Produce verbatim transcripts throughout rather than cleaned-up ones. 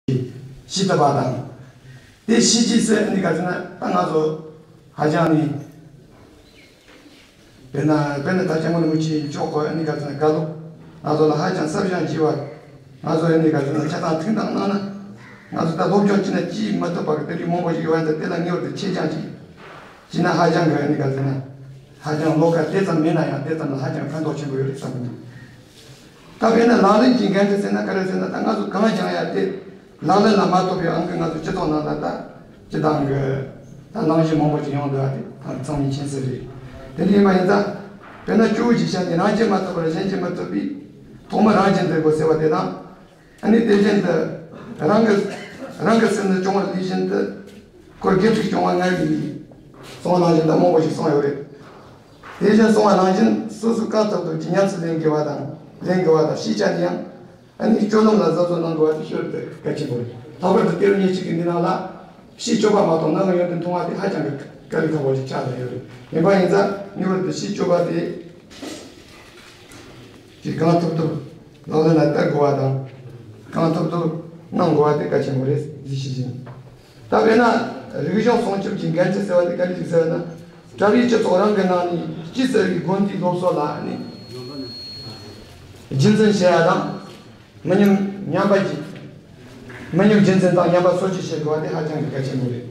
ཤེས་ཐུབ་པ་དང་། དེ་ཤེས་ཀྱི་ཟེར་ནི་ག་ཟེར་ན་ད་ང་ཚོ་ཧ་ཅང་ནི། དཔེར་ན་དཔེར་ན་ད་སྐྱབས་མགོན་རིན་པོ་ཆེ་མཆོག་གི་ཨ་ནི་ག་ཟེར་ན་བཀའ་སློབ་ང་ཚོ་ལ་ཧ་ཅང་ཟབ་ཅིང་རྒྱས་པ། ང་ཚོ་ཨ་ནི་ག་ཟེར་ན་ཆ་ཚང་ཐུགས་དང་གནང་ན། ང་ཚོ་ད་སློབ་སྦྱོང་བྱས་ན་ཅིས་མ་ཐུབ་པ་གི་དེ་རིགས་མང་པོ་ཞིག་ཡོད་པ་ཡིན་ཙང་། དེ་ལ་ངེས་པར་དུ་ཆེད་སྦྱངས་ཅིག་བྱས་ན་ཧ་ཅང་གི་ཨ་ནི་ག་ཟེར་ན་ཧ་ཅང་བློ་ཁ་དེ་ཙམ་མེད་ན་ཡང་དེ་ཙམ་ལ་ཧ་ཅང་ཕན་ཐོགས་ཆེན་པོ་ཡོད་རེད་བསམ་གི་འདུག་ད་དཔེར་ན་ལག་ལེན་གྱི་འགན་འཁྲི་ཟེར་ན་ག་རེ་ཟེར་ན། ད་ང་ཚོ་གང་སྦྱངས་ཡ་དེ་ལག་ལེན་ལ་མ་ཐོགས་པའི་དབང་གིས་ང་ཚོ་སྤྱི་ཚོགས་ནང་ལ་ད་སྤྱི་བཏང་གི་ད་ནང་བཞིན་མང་པོ་ཞིག་ཡོང་འདུག་པ་དེ་ད་ཚང་མས་མཁྱེན་གསལ་རེད། དེ་འདྲ་ཡིན་པ་ཡིན་ཙང་། དཔེར་ན་སྐྱོ་བོ་ཞིག་བྱས་ནས་རང་བྱས་མ་ཐུབ་པར་གཞན་གྱིས་མི་ཐུབ་པས། ཐོག་མར་རང་གིས་འདོན་དགོས་ཟེར་བ་དེ་དང་། ཨ་ནི་དེ་བཞིན་དུ་རང་གི་རང་གི་སེམས་ནི་སྐྱོ་བ་ལས་བཞིན་དུ། ཁོ་དགེ་ཕྲུག་སྐྱོ་བ་ང་ཡིན། གསུངས་པ་ནང་བཞིན་ད་མང་པོ་ཞིག་གསུངས་ཡོད་རེད། དེ་བཞིན་གསུངས་པ་ནང་བཞིན་སོ་སོས་གང་ཐུབ་ཐུབ་ཀྱིས་ཉམས་སུ་ལེན་དགོས་པ་དང་། ལེན་དགོས་པ་དང་། ཤེས་བྱ་ནི་ཡང་ཨ་ནི་སྤྱོད་ལམ་ལ་གཟབ་གཟབ་གནང་དགོས་པ་དེ་ཤིན་ཏུ་གལ་ཆེན་པོ་རེད། ལྷག་པར་དུ་ལྟེ་བ་ཉེར་གཅིག་གི་འདི་ནང་ལ་ཕྱིའི་སྤྱོད་པ་མ་གཏོགས་ནང་གི་ཡོན་ཏན་མཐོང་བ་དེ་ཧ་ཅང་གི་དཀའ་ལས་ཁག་པོ་ཞིག་ཆགས་བསྡད་ཡོད་རེད། ཡིན་པ་ཡིན་ཙང་ངེས་པར་དུ་ཕྱིའི་སྤྱོད་པ་དེ་ཅིག་གང་ཐུབ་ཐུབ་ལག་ལེན་ལ་བསྟར་དགོས་པ་དང་། གང་ཐུབ་ཐུབ་གནང་དགོས་པ་དེ་གལ་ཆེན་པོ་རེད་ཟེར་ཞུ་བཞིན། ད་དཔེར་ན་རིག་གཞུང་སྲུང་སྐྱོབ་ཀྱི་འགན་འཁྲི་ཟེར་བ་དེ་ག་འདྲ་ཞིག་ཟེར་བ་ན། གྲྭ་པའི་སྤྱི་ཚོགས་རང་གི་ནང་ནས་སྤྱི་གསར་བའི་དགོན་སྡེའི་སློབ་གསོ་ལ་ནི་རྒྱུན་འཛིན་བྱེད་ཡ་དང་། མི་ཉམས་ཉམས་པ་ཅིག་མི་ཉམས་རྒྱུན་འཛིན་དང་ཉམས་པ་སོར་ཆུད་བྱེད་དགོས་པ་དེ་ཧ་ཅང་གི་གལ་ཆེན་པོ་རེད།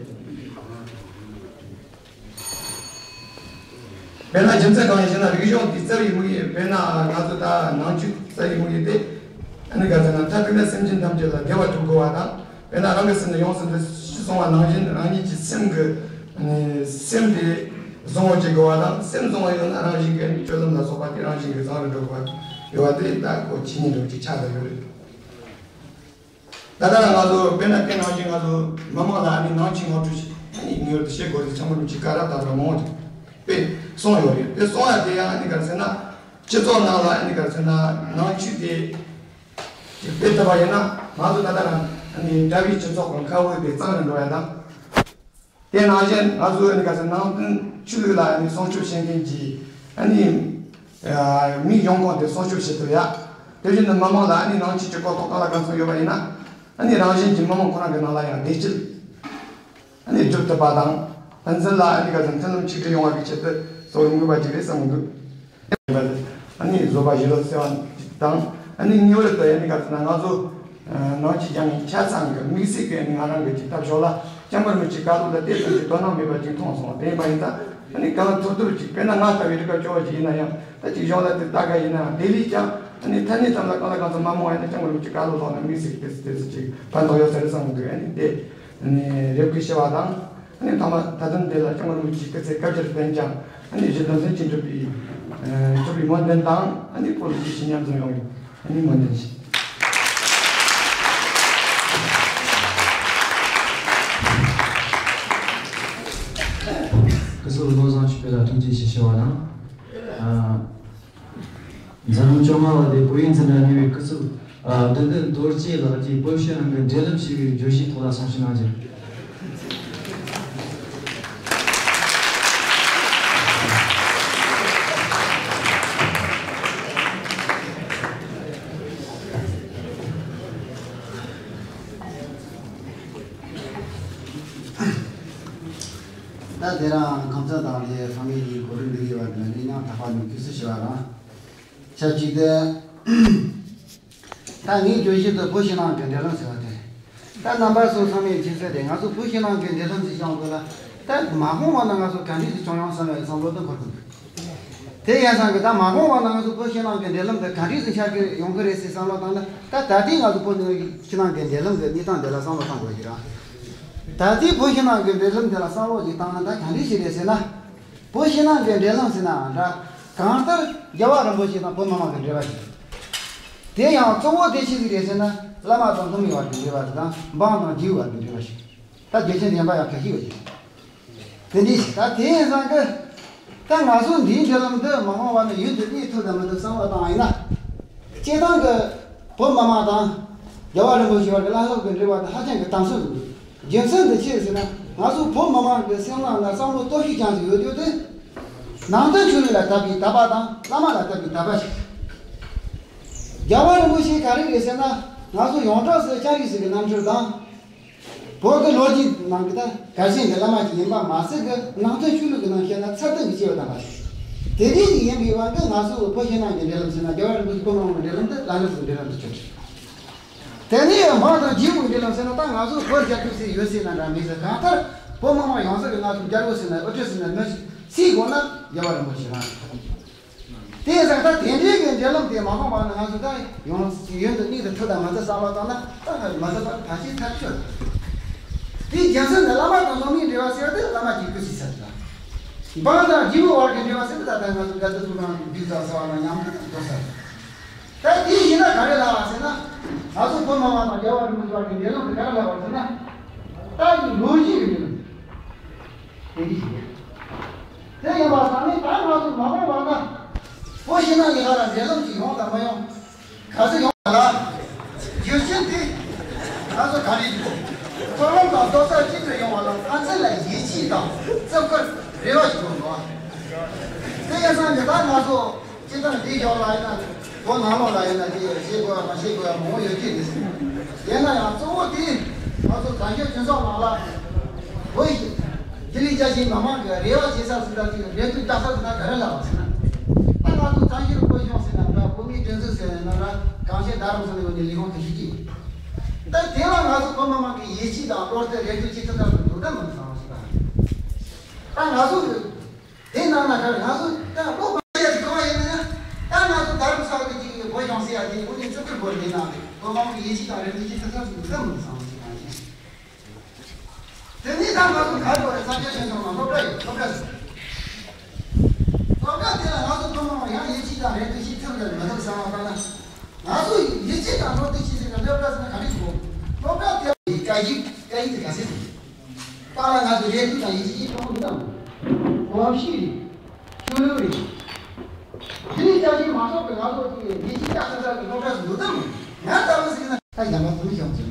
དཔེར་ན་རྒྱུ་མཚན་གང་ཡིན་ཞེ་ན། རིག་གཞུང་དེ་རྩ་བའི་དམིགས་ཡུལ། དཔེར་ན་ང་ཚོ་ད་ནང་ཆོས་རྩ་བའི་དམིགས་ཡུལ་དེ་ཨ་ནི་ག་ཟེར་ན། མཐར་ཐུག་ནི་སེམས་ཅན་ཐམས་ཅད་ལ་བདེ་བ་སྒྲུབ་དགོས་པ་དང་། དཔེར་ན་རང་གི་སེམས་ནི་ཡོངས་སུ་འདུལ་ཞེས་གསུངས་པ་ནང་བཞིན། རང་ཉིད་ཀྱི་སེམས་ཀྱི་ཨ་ནི་སེམས་དེ་བཟང་བོ་བྱེད་དགོས་པ་དང་། སེམས་བཟང་བ་ཡོད་ན་རང་བཞིན་གྱིས་ཨ་ནི་སྤྱོད་ལམ་ལ་སོགས་པ་དེ་རང་བཞིན་གྱིས་བཟང་རུ་འགྲོ་དགོས་པ་ཡོད་པ་དེ་ད་གོ་ཇི་སྙེད་འགྲོ་ཅིག་ཆགས་བསྡད་ཡོད་རེད། ད་ལྟ་ང་ཚོ་དཔེར་ན་དེ་ནང་བཞིན་ང་ཚོ་མི་མང་ལ་ཨ་ནི་ནང་ཆོས་ངོ་སྤྲོད་བྱེད་ཨ་ནི་ངེས་པར་དུ་བྱེད་དགོས་ཟེར་སྐྱབས་མགོན་རིན་པོ་ཆེས་བཀའ་རབ་དང་པོ་མང་པོ་ཅིག་དཔེ་གསུངས་ཡོད་རེད། དེ་གསུངས་ཡ་དེ་ཡང་ཨ་ནི་ག་རེ་ཟེར་ན། སྤྱི་ཚོགས་ནང་ལ་ཨ་ནི་ག་རེ་ཟེར་ན་ནང་ཆོས་དེ་ཅིག་སྤེལ་ཐུབ་པ་ཡིན་ན། ང་ཚོ་ད་ལྟ་རང་ཨ་ནི་དགྲ་བོའི་སྤྱི་ཚོགས་ཀྱི་ཁ་དབུགས་དེ་གཙང་རུ་འགྲོ་ཡ་དང་། དེ་ནང་བཞིན་ང་ཚོས་ཨ་ནི་ག་ཟེར། ནང་བསྟན་ཆོས་ལུགས་ལ་ཨ་ནི་སྲུང་སྐྱོབ་བྱེད་མཁན་གྱི་ཨ་ནི་མི་ཡོང་ཁུངས་དེ་སྲུང་སྐྱོབ་བྱེད་ཐུབ་ཡ། དེ་བཞིན་དུ་མི་མང་ལ་ཨ་ནི་ནང་ཆོས་ཀྱི་གོ་རྟོགས་གང་ལ་གང་འཚམ་ཡོད་པ་ཡིན་ན། ཨ་ནི་རང་བཞིན་གྱིས་མི་མང་ཁོ་རང་གི་ནང་ལ་ཡང་བདེ་སྐྱིད་ཨ་ནི་སྒྲུབ་ཐུབ་པ་དང་། ཕན་ཚུན་ལ་ཨ་ནི་ག་ཟེར། མཐུན་ལམ་ཆིག་སྒྲིལ་ཡོང་བ་གི་ཆེད་དུ་གཙོ་བོར་དམིགས་པ་ཅིག་རེད་བསམ་གྱི་འདུག་ཨ་ནི་བཟོད་པ་བཞི་ལོ་ཟེར་བ་དང་། ཨ་ནི་ངེས་པར་དུ་ཨ་ནི་ག་ཟེར་ན། ང་ཚོ་ནང་ཆོས་སྦྱང་མཁན་ཆ་ཚང་གི་དམིགས་བསལ་གྱི་ཨ་ནི་ང་རང་གི་ཅིག་ལྟ་ཕྱོགས་ལ་སྐྱབས་མགོན་རིན་པོ་ཆེའི་བཀའ་སློབ་ལ་དེ་ཙམ་གྱི་དོ་སྣང་མེད་པ་ཅིག་མཐོང་སོང་། དེ་ཡིན་པ་ཡིན་ཙང་ཨ་ནི་གང་ཐུབ་ཐུབ་ཅིག་དཔེར་ན་ང་ལྟ་བུའི་རིག་པ་སྐྱོ་བོ་ཞིག་ཡིན་ན་ཡང་། ད་ཅིག་གཞུང་ལ་དེ་ལྟ་ག་ཡིན་ན་ཡང་། དེ་ལས་ཀྱང་ཨ་ནི་ཐ་སྙད་ཙམ་ལ་གང་ལ་གང་འཚམ་མ་རྨོངས་པ་ཡིན་ན། སྐྱབས་མགོན་རིན་པོ་ཆེའི་བཀའ་སློབ་ལ་དམིགས་བསལ་གྱི་དེ་ཙམ་དེ་ཙམ་ཅིག་ཕན་ཐོགས་ཡོད་ས་རེད་བསམ་གྱི་འདུག་ཨ་ནི་དེ་ཨ་ནི་རེ་སྐུལ་ཞུ་བ་དང་། ཨ་ནི་ཐོག་མར་ད་དུང་དེ་ལ་སྐྱབས་མགོན་རིན་པོ་ཆེའི་སྐུ་ཚེ་བསྐལ་བརྒྱར་བརྟན་ཅིང་། ཨ་ནི་གཞི་དོན་མཛད་ཅིང་གྲུབ་པའི་ཨ་གྲུབ་པའི་སྨོན་འདུན་དང་། ཨ་ནི་བོད་ཀྱི་ཞི་མཉམ་འཛོམས་ཡོང་བའི་ཨ་ནི་སྨོན་འདུན་ཞུ། སྐུ་གཟུགས་བློ་བཟང་ཆོས་འཕེལ་ལ་ཐུགས་རྗེ་ཆེ་ཞུ་བ་དང་། ཨ། འཛམ་གླིང་བཅོ་ལྔ་པ་དེ་བོད་ཡིག་འཛིན་གྲྭ་གཉིས་པའི་སྐུ་ཚབ། ཨ། བདུད་འདུལ་རྡོ་རྗེ་ལགས་ཀྱིས་བོད་ཕྱི་ནང་གི་འབྲེལ་ལམ་ཞེས་པའི་བརྗོད་གཞིའི་ཐོག་ལ་གསུང་བཤད་གནང་རྒྱུ། ད་དེ་རིང་ཁམས་ཚན་དང་ལས་ཚང་མས་ཀྱི་གོ་རིམ་འདི་ཡོད་པ་ལ་གནས་མཉམ་དག་པ་ནས་དགོས་སུ་ཞུ་བ་རང་། ཆབས་ཅིག་ཏུ། ད་ངའི་བརྗོད་གཞི་དེ་བོད་ཕྱི་ནང་གི་འབྲེལ་ལམ་ཟེར་བ་དེ་རེད། ད་རྣམ་པ་ཚོ་ཚང་མས་མཁྱེན་གསལ་རེད། ང་ཚོ་བོད་ཕྱི་ནང་གི་འབྲེལ་ལམ་ཟེར་བྱུང་དུས་ལ། ད་མ་འོངས་པ་ན་ང་ཚོ་ག་འདྲ་ཞིག་བྱུང་ཡོང་བསམ་པའི་བསམ་བློ་དེ་འཁོར་གི་འདུག་དེ་ཡིན་ཙང་གི་ད་མ་འོངས་པ་ན་ང་ཚོ་བོད་ཕྱི་ནང་གི་འབྲེལ་ལམ་དེ་ག་འདྲ་ཞིག་ཆགས་ཀྱི་ཡོང་གི་རེད་ཟེར་བསམ་བློ་བཏང་ན། ད་ད་ལྟའི་ང་ཚོ་བོད་ཕྱི་ནང་གི་འབྲེལ་ལམ་གི་གནས་སྟངས་དེ་ལ་བསམ་བློ་བཏང་དགོས་ཀྱི་རེད། ད་ལྟའི་བོད་ཕྱི་ནང་གི་འབྲེལ་ལམ་དེ་ལ་བསམ་བློ་ཞིག་བཏང་ན། ད་ག་འདྲ་ཞིག་རེད་ཟེར་ན། བོད་ཕྱི་ནང་གི་འབྲེལ་ལམ་ཟེར་ནའང་འདྲ། གང་ལྟར་རྒྱལ་བ་རིན་པོ་ཆེ་དང་བོད་མི་མང་གི་འབྲེལ་བ་ཞིག་དེ་ཡང་གཙོ་བོ་དེ་ཆི་ཟིག་རེད་ཟེར་ན། བླ་མ་དང་སློབ་མའི་བར་གྱི་འབྲེལ་བ་དེ་དང་། འབངས་དང་རྗེའི་བར་གྱི་འབྲེལ་བ་ཞིག་ད་རྒྱུ་མཚན་གཞན་པ་ཡང་ཁ་ཤས་ཡོད་ཀྱི། དེ་འདྲ་ཞིག་ད་དེ་ཡིན་ཙང་གི། ད་ང་ཚོ་འདིའི་འབྲེལ་ལམ་འདི་མ་འོངས་པ་ན་ཡུན་དུ་གནས་ཐུབ་དང་མི་ཐུབ་བསམ་བློ་བཏང་བ་ཡིན་ན། སྤྱིར་བཏང་གི་བོད་མི་མང་དང་རྒྱལ་བ་རིན་པོ་ཆེ་བར་གྱི་བླ་སློབ་ཀྱི་འབྲེལ་བ་དེ་ཧ་ཅང་གི་དམ་ཟབ་ཟིག་འདུག་རྒྱུ་མཚན་དེ་ཅི་རེད་ཟེར་ན། ང་ཚོ་བོད་མི་མང་གི་སེམས་ནང་ན་བསམ་བློ་སྟོབས་ཤུགས་ཅན་ཟིག་ཡོད་རྒྱུ་དེ། ནང་བསྟན་ཆོས་ལུགས་ལ་དད་པའི་དད་པ་དང་། བླ་མ་ལ་དད་པའི་དད་པ་ཞིག་རྒྱལ་བ་རིན་པོ་ཆེ་ག་རེ་རེད་ཟེར་ན། ང་ཚོ་ཡོངས་གྲགས་སུ་ལྕགས་རིགས་ཤིག་གི་རྣམ་འཕྲུལ་དང་། བོད་ཀྱི་ལོ་རྒྱུས་ནང་གི་ད་གལ་ཆེན་གྱི་བླ་མ་ཞིག་ཡིན་པ་མ་ཟད་ཀྱི་ནང་དོན་ཆོས་ལུགས་ཀྱི་ནང་བཤད་ན་ཚད་ལྡན་གྱི་སྐྱེས་བུ་དམ་པ་ཞིག་དེ་འདྲའི་ཞིག་ཡིན་པའི་དབང་གིས་ང་ཚོ་བོད་ཕྱི་ནང་གི་འབྲེལ་ལམ་ཟེར་ན་རྒྱལ་བ་རིན་པོ་ཆེ་བོད་མི་མང་གི་འབྲེལ་ལམ་དེ་ལ་ལུགས་ཀྱི་འབྲེལ་ལམ་དུ་གྱུར་ཅིང་། དེ་ནས་འབངས་དང་རྒྱལ་པོའི་འབྲེལ་ལམ་ཟེར་ན་ད་ང་ཚོ་བོད་རྒྱལ་ཁབ་ཟེར་ཡོད་སྲིད་ན་འདྲ་མི་ཟེར། གང་ལྟར་བོད་མི་མང་ཡོངས་རྫོགས་ཀྱིས་ང་ཚོ་རྒྱལ་པོ་ཟེར་ན་དབུ་ཁྲིད་ཟེར་ན་མི་ཞིག་སྲིད་དགོས་ན་རྒྱལ་བ་རིན་པོ་ཆེ་རང་རེད། དེ་ཡིན་ཙང་ད་དེ་འདྲའི་གི་འབྲེལ་ལམ་དེ་མ་སྤངས་པ་ན་ང་ཚོ་ད་ཡོངས་ཡོན་དུ་གནས་དུ་ཐུབ་དང་མ་ཐུབ་བསམ་བློ་བཏང་ན་ད་ང་མ་ཐུབ་པར་ད་ཅི་ཐག་ཆོད། དེའི་རྒྱུ་མཚན་ནི་བླ་མ་དང་སློབ་མའི་འབྲེལ་བ་ཟེར་བ་དེ་བླ་མ་གི་སྐུ་ཚེའི་ཚད་དང་། འབངས་དང་རྒྱལ་པོའི་བར་གྱི་འབྲེལ་བ་ཟེར་བ་ད་ལྟ་ང་ཚོ་དགའ་བསུ་ཐུགས་རང་གི་འདུས་རྩ་ཟེར་བ་ན་མཉམ་དུ་འགྲོ་ས་རེད། ད་དེ་ཡིན་ན་ག་རེ་ལབ་པ་ཟེར་ན། ང་ཚོ་བོད་མི་མང་དང་རྒྱལ་བ་རིན་པོ་ཆེ་བར་གྱི་འབྲེལ་ལམ་དེ་ག་རེ་ལབ་པ་ཟེར་ན། ད་ལོ་རྒྱུས་ཀྱི་འབྲེལ་ལམ་དེ་འདི་ཞིག་རེད། དེ་ཡིན་པ་ཙམ་ནས་ད་ང་ཚོ་མ་འོངས་པ་ན་བོད་ཕྱི་ནང་གཉིས་ཀ་ལ་འབྲེལ་ལམ་ཅིག་ཡོང་དང་མ་ཡོང་། ག་ཚོད་ཡོང་བ་ལ། རྒྱུ་རྐྱེན་དེ་ང་ཚོ་ག་རེ་ཡིན། འཚར་ལོངས་དང་རྡོག་རྩ་གཅིག་ཏུ་ཡོང་བ་ལ་ཕན་ཚུན་ལ་ཡིད་ཆེས་དང་བརྩི་བཀུར་རེ་བ་ཞིག་དགོས་འདུག་དེ་ཡིན་ཙང་གི་ད་ང་ཚོ་སྤྱི་བཏང་འདི་ཞོར་ལ་ཡིན་ན་བོད་ནང་ལོགས་ལ་ཡིན་ན་དེ་བྱེད་དགོས་པ་མ་བྱེད་དགོས་པ་མང་པོ་ཡོད་ཀྱི་རེད། ཡིན་ན་ཡང་གཙོ་བོ་དེ་ང་ཚོ་བཙན་བྱོལ་སྤྱི་ཚོགས་ནང་ལ་བོད་ཀྱི་ལིག་ཅ་ཆིང་མི་མང་གི་རེ་བ་བྱེད་ས་ཟིན་ད་ཅིག་རེ་ལྟོས་རྒྱག་ས་ཟིན་ད་ག་རེ་ལབ་པ་ཟེར་ན། ད་ང་ཚོ་བཙན་བྱོལ་བོད་གཞུང་ཟེར་ན་འདྲ། བོད་མིའི་སྒྲིག་འཛུགས་ཟེར་ན་འདྲ། གངས་ཅན་རྡ་རམ་ས་ལའི་ངོས་ནས་ལས་ཁུངས་དེ་ཞིག་གིས། ད་དེ་ལ་ང་ཚོ་བོད་མི་མང་གི་ཡིད་ཆེས་དང་བློ་གཏད་རེ་ལྟོས་བྱེད་ཐུབ་ཐབས་སུ་འདུག་ད་མི་འདུག་བསམ་པ་ཞིག་དང་། ད་ང་ཚོ་གི་དེ་ནང་ན་ཁར་ང་ཚོ་ད་བློ་ཕམ་ཡ་ཅིག་གང་ཡིན་ན། ད་ང་ཚོ་རྡ་རམ་ས་ལ་གི་བོད་གཞུང་ཟེར་ཡ་དེ་དངོས་གནས་བརྩི་བཀུར་དགོས་རེད་ན། བོད་མང་གི་ཡིད་ཆེས་དང་རེ་ལྟོས་བྱེད་ཐུབ་ཐབས་སུ་འདུག་ད་མི་འདུག་བསམ་པ་ཞིག་དང་། དེ་ནས་ད་ང་ཚོ་ག་རེ་བྱས་ནས་བཙན་བྱོལ་སྤྱི་ཚོགས་ནང་སློབ་གྲྭ་ཡོད། སློབ་གྲྭ་ཟེར། སློབ་གྲྭ་དེ་ལ་ང་ཚོ་ཐུན་མོང་ཡང་ཡིད་ཆེས་དང་རེ་ལྟོས་བྱེད་ཐུབ་ཀྱི་མི་ཐུབ་བསམ་བློ་བཏང་ན། ང་ཚོ་ཡིད་ཆེས་དང་བློ་གཏད་བྱེད་ཟེར་ན་སློབ་གྲྭ་ཟེར་ན་ག་རེ་ཞིག་དགོས། སློབ་གྲྭ་དེ་ལ་སྐད་ཡིག་སྐད་ཡིག་དེ་ག་ཚད་ཞིག་ད་ལ་ང་ཚོ་རེ་ལྟོས་དང་ཡིད་ཆེས་ཀྱི་གཏོང་གི་འདུག་གམ། གོམས་གཤིས་རེད། ཆོས་ལུགས་རེད། དེ་ནས་ཅག་ཅིག་མ་གཏོགས་པའི་ང་ཚོ་དེ་ཡིད་ཆེས་རྒྱག་ས་ཟེར་གི་སློབ་གྲྭ་ཟེར་འདུག་གམ། ང་ལྟ་བུ་ཟེར་ན་ད་གཞན་པ་དུ་མི་ཤོང་ཟེར།